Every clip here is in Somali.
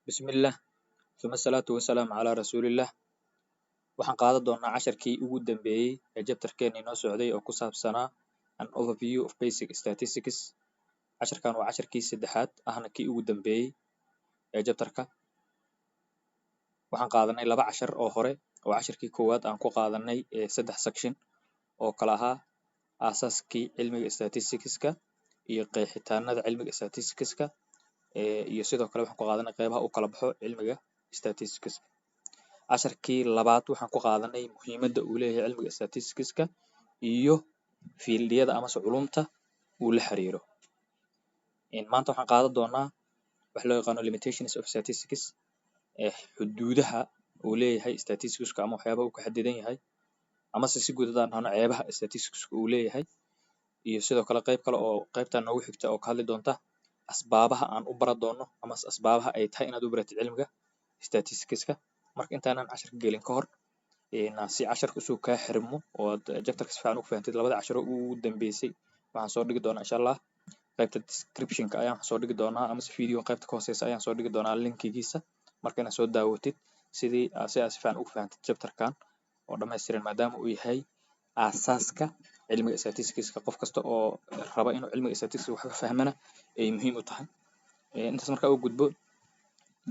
Bismillah, uma salaatu wasalaamu calaa rasuulillah. Waxaan qaadan doonaa casharkii ugu dambeeyey ee chapterkeena inoo socday oo ku saabsanaa An Overview of Basic Statistics. Casharkan waa casharkii saddexaad, ahna kii ugu dambeeyey ee chapterka. Waxaan qaadanay laba cashar oo hore, oo casharkii koowaad aan ku qaadanay saddex section oo kala ahaa aasaaskii cilmiga statisticska iyo qeexitaanada cilmiga statisticska, iyo sidoo kale waxaan ku qaadanay qeybaha uu kala baxo cilmiga statistics. Casharkii labaad waxaan ku qaadanay muhiimadda uu leeyahay cilmiga statisticska iyo fieldiyada amase culumta uu la xiriiro. Maanta waxaan qaadan doonaa wax loo yaqaano limitations of statistics, xuduudaha uu leeyahay statisticska ama waxyaabaha uu ka xadidan yahay, amase si guud haddaan dhahno, ceebaha statisticska uu leeyahay, iyo sidoo kale qayb kale oo qaybtan noogu xigta oo ka hadli doonta asbaabaha aan u baran doono ama asbaabaha ay tahay inaad u baratid cilmiga statisticska. Marka intaanan casharka gelin ka hor, si casharka usoo kaa xirmo oo aad chapterka si fiican ugu fahantid, labada casharo ugu dambeysay waxaan soo dhigi doonaa, insha Allah, qaybta descriptionka ayaan soo dhigi doonaa, amase video qaybta ka hooseysa ayaan soo dhigi doonaa linkigiisa. Marka inaad soo daawatid sidii si aad si fiican ugu fahantid chapterkan oo dhammaystiran, maadaama uu yahay aasaaska cilmiga statisticska, qof kasta oo raba inuu cilmiga statistics wax ka fahmana ay muhiim u tahay. Intaas markaa u gudbo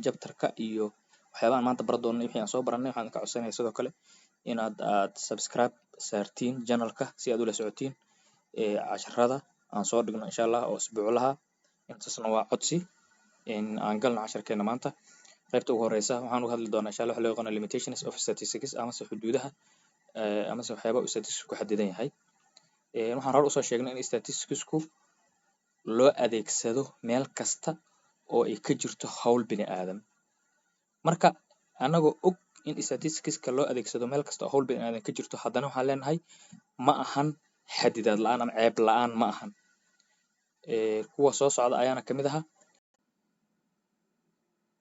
chapterka iyo waxyaabahan maanta baran doono wixii aan soo baranay, waxaan ka codsanaya sidoo kale inaad aad subscribe saartiin channelka si aad ula socotiin casharada aan soo dhigno, insha Allah, oo isbuuclaha. Intaasna waa codsi. Aan galno casharkeena maanta. Qaybta ugu horeysa waxaan uga hadli doonaa, insha Allah, waxa loo yaqaano limitations of statistics, amase xuduudaha amase waxyaabaha uu statistics ku xadidan yahay. Waxaan hore usoo sheegnay in statisticsku loo adeegsado meel kasta oo ay ka jirto hawl bini aadam. Marka anagoo og in statisticska loo adeegsado meel kasta oo hawl bini aadam ka jirto, haddana waxaan leenahay ma ahan xadidaad la'aan ama ceeb la'aan ma ahan. Kuwa soo socda ayaana kamid ahaa.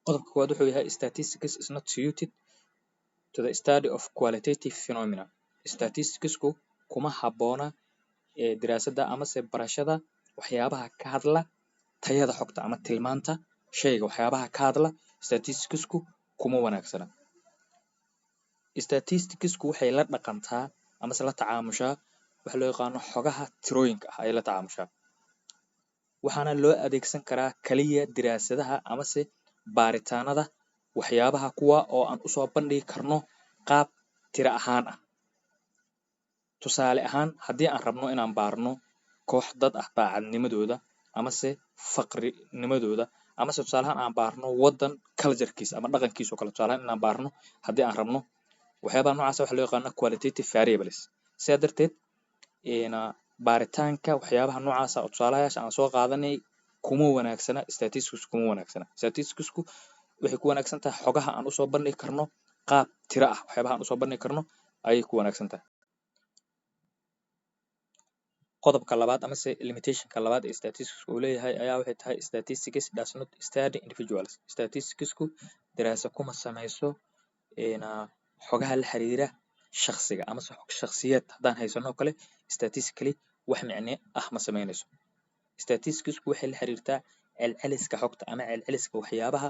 Qodobka koowaad wuxuu yahay: statistics is not suited to the study of qualitative phenomena. Statisticsku kuma habboona diraasadda amase barashada waxyaabaha ka hadla tayada xogta ama tilmaanta shayga. Waxyaabaha ka hadla statisticsku kuma wanaagsana. Statisticsku waxay la dhaqantaa amase la tacaamushaa waxa loo yaqaano xogaha tirooyinka ah ayay la tacaamushaa, waxaana loo adeegsan karaa kaliya diraasadaha amase baaritaanada waxyaabaha kuwa oo aan usoo bandhigi karno qaab tiro ahaan ah. Tusaale ahaan, haddii aan rabno inaan baarno koox dad ah daacadnimadooda amase faqrinimadooda, amase tusaale ahaan aan baarno waddan culturekiisa ama dhaqankiisa oo kale, tusaale ahaan inaan baarno haddii aan rabno, waxyaabaha noocaas waxa loo yaqaano qualitative variables. Sidaa darteed, baaritaanka waxyaabaha noocaasa oo tusaalayaasha aan soo qaadanay kuma wanaagsana statistics, kuma wanaagsana. Statisticsku waxay ku wanaagsan tahay xogaha aan usoo bandhigi karno qaab tiro ah. Waxyaabaha aan usoo bandhigi karno ayay ku wanaagsan tahay. Qodobka labaad amase limitationka labaad ee statistics uu leeyahay ayaa waxay tahay: statistics does not study individuals. Statisticsku daraasa kuma sameyso xogaha la xiriira shakhsiga amase xog shakhsiyeed haddaan haysano oo kale. Statistically wax micne ah ma sameynayso. Statisticsku waxay la xiriirtaa celceliska xogta ama celceliska waxyaabaha,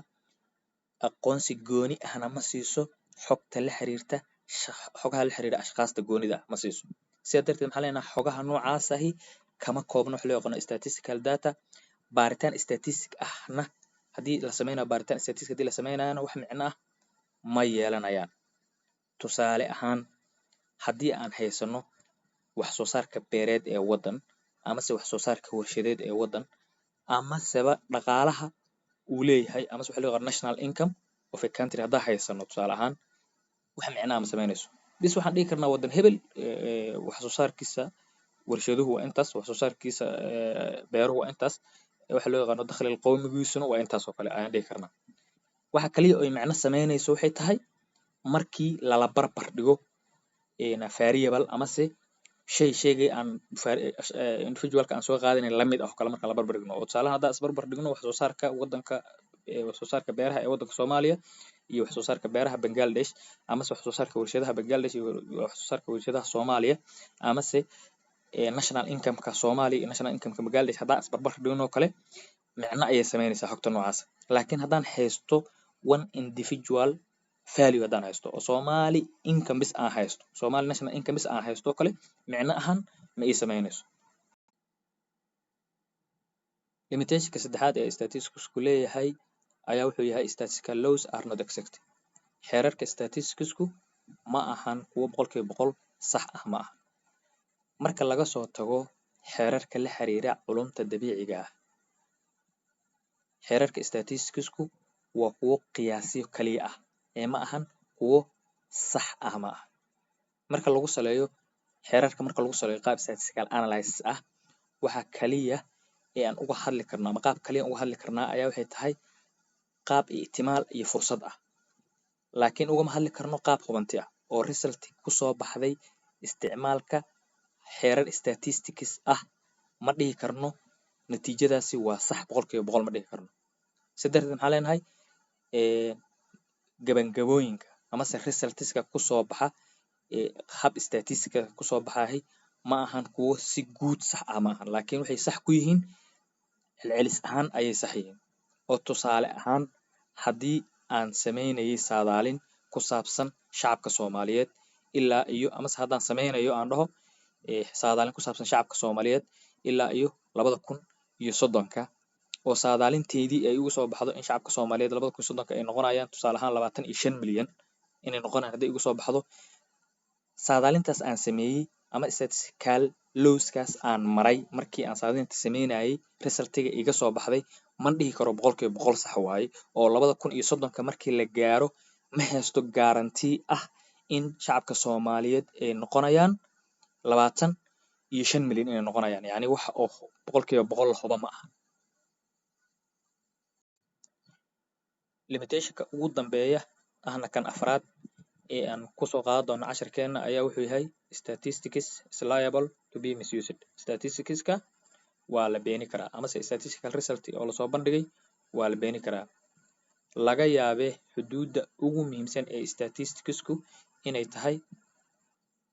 aqoonsi gooni ahna ma siiso xogta la xiriirta xogaha la xiriira ashkhaasta goonida ah ma siiso. Sidaa darteed, maxaa leenahay? Xogaha noocaas ahi kama koobno wax loo yaqaano statistical data. Baaritaan statistic ahna haddii la sameynayo, baaritaan statistic haddii la sameynayana, wax micno ah ma yeelanayaan. Tusaale ahaan, haddii aan haysano wax soo saarka beereed ee waddan, amase wax soo saarka warshadeed ee waddan, amaseba dhaqaalaha uu leeyahay, amase waxa loo yaqaano national income of a country haddaan haysano tusaale ahaan, wax micnaha ma sameynayso. Bis waxaan dhihi karnaa waddan hebel wax soo saarkiisa warshaduhu waa intaas, wax soo saarkiisa beeruhu waa intaas, waxa loo yaqaano dakhliga qowmigiisuna waa intaas oo kale ayaan dhihi karnaa. Waxa kaliya oy micno sameynayso waxay tahay markii lala barbar dhigo variable amase shay shaygii aan individualka aan soo qaadanayn lamid ah oo kale marka la barbar dhigno. Oo tusaalahan, haddaan isbarbar dhigno wax soo saarka waddanka, wax soo saarka beeraha ee waddanka Soomaaliya iyo wax soo saarka beeraha Bangladesh, amase wax soo saarka warshadaha Bangladesh iyo wax soo saarka warshadaha Soomaaliya, amase national income-ka Soomaaliya iyo national income-ka Bangladesh haddaan isbarbar dhigno oo kale, micno ayay sameynaysaa xogta noocaas. Laakiin haddaan haysto One individual value haddaan haysto oo Somali income bis aan haysto, Somali national income bis aan haysto oo kale, micno ahaan ma ii samaynayso. Limitationka saddexaad ee statisticsku leeyahay ayaa wuxuu yahay statistical laws are not exact. Xeerarka statisticsku ma ahan kuwo 100% sax ah, ma aha. Marka laga soo tago xeerarka la xiriira culumta dabiiciga ah, xeerarka statisticsku waa kuwo qiyaasyo kaliya ah ee ma ahan kuwo sax ah, ma aha. Marka lagu saleeyo xeerarka, marka lagu saleeyo qaab statistical analysis ah, waxa kaliya ee aan uga hadli karno ama qaab kaliya uga hadli karnaa ayaa waxay tahay qaab ihtimaal iyo fursad ah, laakiin ugama hadli karno qaab hubanti ah oo result kusoo baxday isticmaalka xeerar statistics ah. Ma dhihi karno natiijadaasi waa sax 100%, ma dhihi karno. Si darteed maxaa leenahay? Gabangabooyinka amase resultska kusoo baxa hab statistica kusoo baxahay ma ahan kuwo si guud sax ah, ma ahan, laakiin waxay sax ku yihiin celcelis ahaan ayay sax yihiin. Oo tusaale ahaan, haddii aan sameynayay saadaalin ku saabsan shacabka Soomaaliyeed ilaa iyo, amase haddaan sameynayo aan dhaho saadaalin ku saabsan shacabka Soomaaliyeed ilaa iyo 2030-ka, oo saadaalinteydii ay ugu soo baxdo in shacabka Soomaaliyeed 2030-ka ay noqonayaan tusaale ahaan 25 milyan inay noqonayaan, hadday igu soo baxdo saadaalintaas aan sameeyey ama statistical lawskaas aan maray markii aan saadaalinta sameynayay, resultiga iga soo baxday ma dhihi karo 100% sax waaye. Oo 2030-ka markii la gaaro ma haysto guarantee ah in shacabka Soomaaliyeed ay noqonayaan 25 milyan inay noqonayaan. Yacni wax oo 100% la hubo ma aha. Limitationka ugu dambeeya, ahna kan afraad ee aan kusoo qaadan doono casharkeena, ayaa wuxuu yahay statistics is liable to be misused. Statisticska waa la beeni karaa, amase statistical result oo lasoo bandhigay waa la beeni karaa. Laga yaabee xuduudda ugu muhiimsan ee statisticsku inay tahay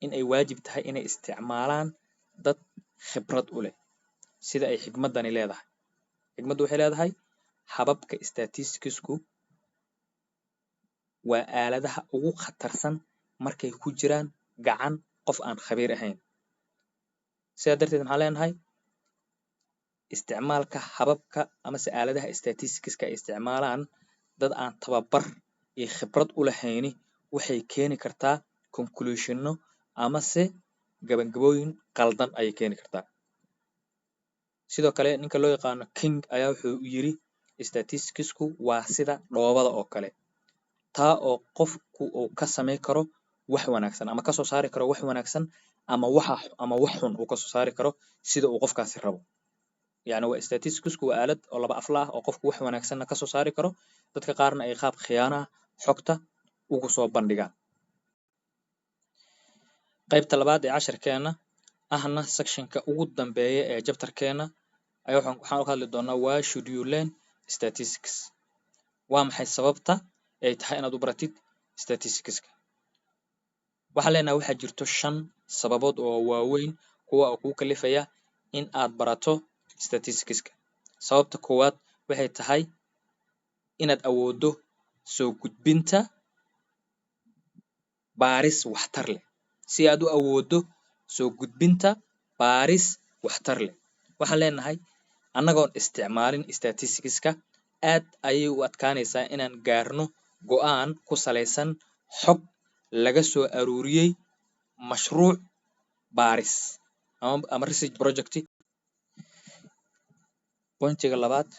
in ay waajib tahay inay isticmaalaan dad khibrad u leh. Sida ay xigmadani leedahay, xigmaddu waxay leedahay hababka statisticsku waa aaladaha ugu khatarsan markay ku jiraan gacan qof aan khabiir ahayn. Sidaa darteed maxaan leenahay? Isticmaalka hababka amase aaladaha statisticska ay isticmaalaan dad aan tababar iyo khibrad u lahayni waxay keeni kartaa conclusionno amase gabagabooyin qaldan ayay keeni kartaa. Sidoo kale ninka loo yaqaano King ayaa wuxuu yiri statisticsku waa sida dhoobada oo kale, taa oo qofku uu ka samayn karo wax wanaagsan ama kasoo saari karo wax wanaagsan ama waxa ama wax xun uu kasoo saari karo sida uu qofkaasi rabo. Yacni waa statisticsku waa aalad oo laba afla ah oo qofku wax wanaagsanna kasoo saari karo, dadka qaarna ay qaab khiyaano ah xogta ugu soo bandhigaan. Qaybta labaad ee casharkeena, ahna sectionka ugu dambeeya ee chapterkeena, ayaa waxaan uga hadli doonaa why should you learn statistics. Waa maxay sababta ay tahay inaad u baratid statisticska? Waxaan leenahay waxaa jirto shan sababood oo waaweyn kuwa oo kugu kalifaya in aad barato statisticska. Sababta koowaad waxay tahay inaad awooddo soo gudbinta baaris waxtar leh. Si aad u awooddo soo gudbinta baaris waxtar leh, waxaan leenahay annagoon isticmaalin statisticska aad ayay u adkaanaysaa inaan gaarno go'aan ku salaysan xog laga soo aruuriyey mashruuc baaris ama research project. Pointiga labaad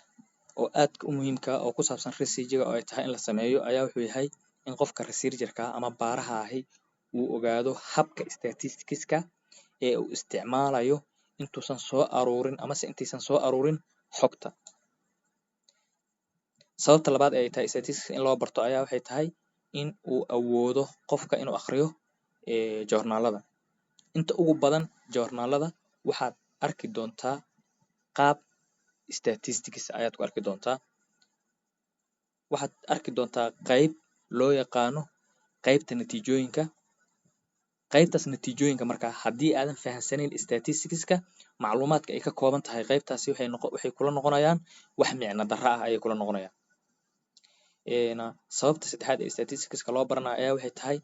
oo aadka u muhiimka ah oo ku saabsan researchiga oo ay tahay in la sameeyo ayaa wuxuu yahay in qofka researcherka ama baaraha ahi uu ogaado habka statisticska ee uu isticmaalayo intuusan soo aruurin amase intaysan soo aruurin xogta. Sababta labaad ee ay tahay statistics in loo barto ayaa waxay tahay in uu awoodo qofka inuu akhriyo joornaalada. Inta ugu badan joornaalada waxaad arki doontaa qaab statistics ayaad ku arki doontaa. Waxaad arki doontaa qayb loo yaqaano qaybta natiijooyinka. Qaybtaas natiijooyinka markaa haddii aadan fahansanayn statisticska, macluumaadka ay ka kooban tahay qaybtaasi waxay kula noqonayaan wax micno darro ah ayay kula noqonayaan. Sababta saddexaad ee statisticska loo baranayo ayaa waxay tahay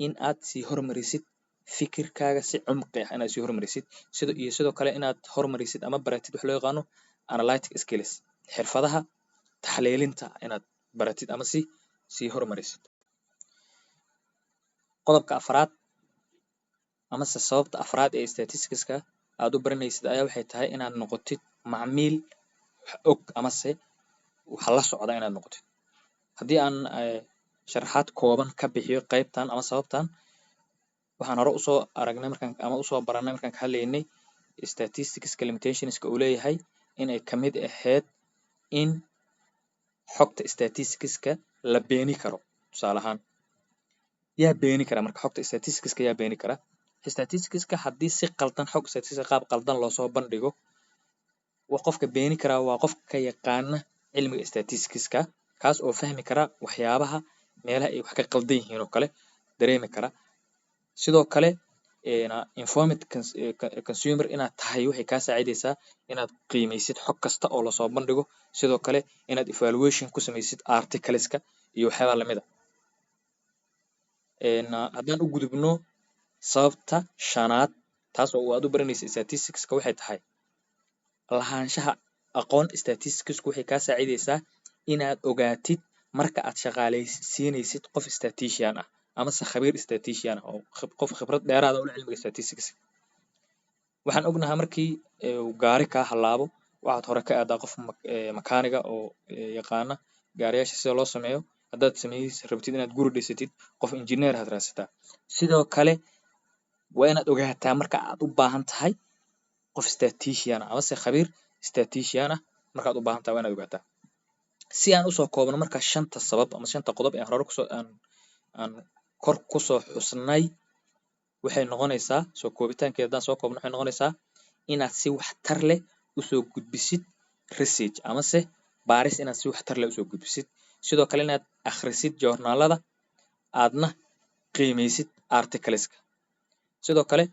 in aad sii hormarisid fikirkaaga si cumqi ah, inaad sii hormarisid sida iyo sidoo kale inaad hormarisid ama baratid wax loo yaqaano analytic skills, xirfadaha taxliilinta inaad baratid ama si sii hormarisid. Qodobka afraad amase sababta afraad ee statisticska aad u baranaysid ayaa waxay tahay inaad noqotid macmiil wax og amase wax la socda inaad noqotid. Haddii aan sharaxaad kooban ka bixiyo qaybtan ama sababtan, waxaan hore usoo aragnay markaan ama usoo baranay markaan ka hadlaynay statisticska limitationska uu leeyahay inay kamid ahayd in xogta statisticska la beeni karo. Tusaale ahaan, yaa beeni kara marka xogta statisticska? Yaa beeni kara statisticska haddii si qaldan, xog statistics qaab qaldan loosoo bandhigo? Waa qofka beeni karaa waa qofka yaqaana cilmiga statisticska, kaas oo fahmi kara waxyaabaha meelaha ay wax ka qaldan yihiin oo kale dareemi kara. Sidoo kale, informed consumer inaad tahay waxay kaa saacidaysaa inaad qiimeysid xog kasta oo lasoo bandhigo, sidoo kale inaad evaluation ku samaysid articleska iyo waxyaabaha lamid a. Haddaan u gudubno sababta shanaad, taas oo aad u baranaysa statisticska, waxay tahay lahaanshaha aqoon statisticsku waxay kaa saacidaysaa inaad ogaatid marka aad shaqaaleysiinaysid qof statistician ah amase khabiir statistician ah oo qof khibrad dheeraad ah u leh cilmiga statistics. Waxaan ognahay markii uu gaari kaa halaabo, waxaad hore ka aadaa qof makaaniga oo yaqaana gaariyaasha sida loo sameeyo. Haddaad sameys rabtid inaad guri dhisatid, qof engineer aad raadsataa. Sidoo kale waa inaad ogaataa marka aad u baahan tahay qof statistician ah amase khabiir statistician ah markaad u baahan tahay, waa inaad ogaataa. Si aan usoo koobno marka shanta sabab ama shanta qodob ee hore kusoo aan kor kusoo xusnay, waxay noqonaysaa soo koobitaankeeda, haddaan soo koobno, waxay noqonaysaa inaad si waxtar leh usoo gudbisid research amase baaris, inaad si waxtar leh usoo gudbisid, sidoo kale inaad akhrisid joornaalada, aadna qiimeysid articleska. Sidoo kale,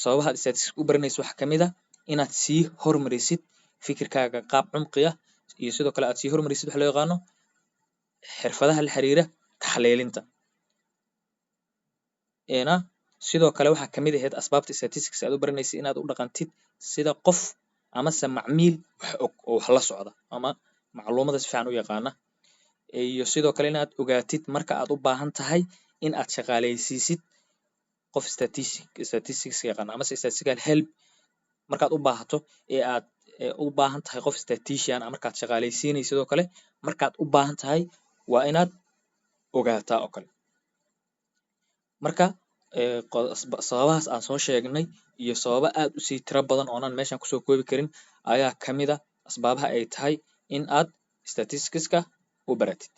sababaha aad statistics u baranayso waxaa kamid ah inaad sii hormarisid fikirkaaga qaab cumqi ah, iyo sidoo kale aad sii hormarisid waxa loo yaqaano xirfadaha la xiriira taxliilinta. Sidoo kale waxaa kamid ahayd asbaabta statistics aad u baranaysid inaad u dhaqantid sida qof amase macmiil wax og oo wax la socda ama macluumada si fiican u yaqaana, iyo sidoo kale inaad ogaatid marka aad u baahan tahay in aad shaqaaleysiisid qof statistics yaqaana amase statistical help markaad u baahato ee aad u baahan tahay qof statistician ah markaad shaqaaleysiinaysid oo kale, markaad u baahan tahay waa inaad ogaataa oo kale. Marka sababahaas aan soo sheegnay iyo sababo aad usii tiro badan oonan meeshan kusoo koobi karin ayaa kamid ah asbaabaha ay tahay in aad statisticska u baratid.